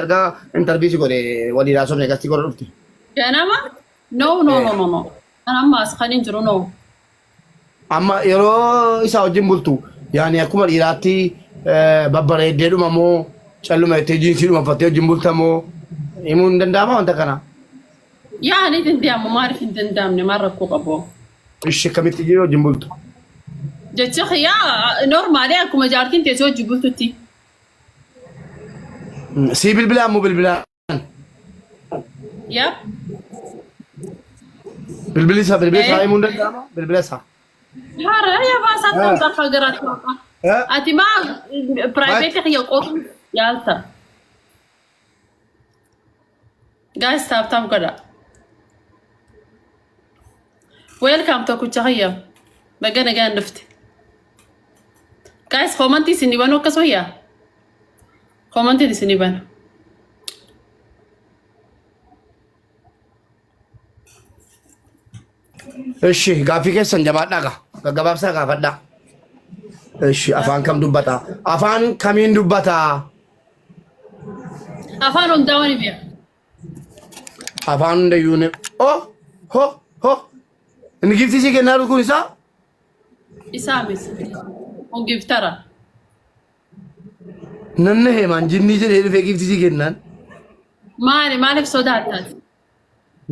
Ergaa intarvii si godhe waliin haasofne gastii godha dhufte. Ganama? No, no, no, no, no. Kan amma as kan hin jiru no. Amma yeroo isaa wajjin bultu yaani akkuma dhiiraatti babbareeddeedhuma moo calluma jettee jiinsiidhuma uffattee wajjin bulta moo himuun hin danda'ama wanta kana. Yaa ni danda'amu maaliif hin danda'amne maal rakkoo qabu? Ishi akkamitti jiru wajjin bultu? Jechi kiyyaa normaalee akkuma jaartiin teessoo wajjin bultutti. Sii bilbilaan moo bilbilaan? Yep. Bilbilli isaa bilbila isaa Eh. himuun danda'ama? Bilbila isaa. Hara ya baasaa Eh. ta'u akka garaatti waaqa. Eh. Ati maa private kiyya qotu yaalta. Guys tap tap godha. Welcome tokkicha kiyya. Baga nagaan dhufte. Guys koomantii isin banuu akkas wayyaa? Koomantiin isin bana. Ishi gaaffii keessan jabaadhaa gaa. Gaggabaabsaa gaafadhaa. Ishi afaan kam dubbataa? Afaan kamiin dubbataa? Afaan hundaa wani beeka. Afaan hundayyuu ni. Oh! Ho! Ho! Inni giftii sii kennaa jiru kun isaa? Isaa miti. Kun giftara. Nan nahe maan jinnii jedhee dhufee giftii sii kennaan. Maali maaliif sodaattaati?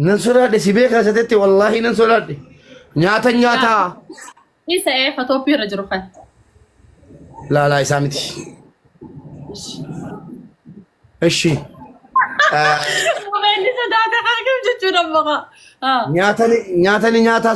Nan sodaadhe si beekaa isa tette wallaahi nan sodaadhe. Nyaata nyaataa. Isa ee fatooppii irra jiru kan. Laalaa isaa miti. Ishi. Inni sodaate haakam jechuudha maqaa. Nyaata ni nyaataa.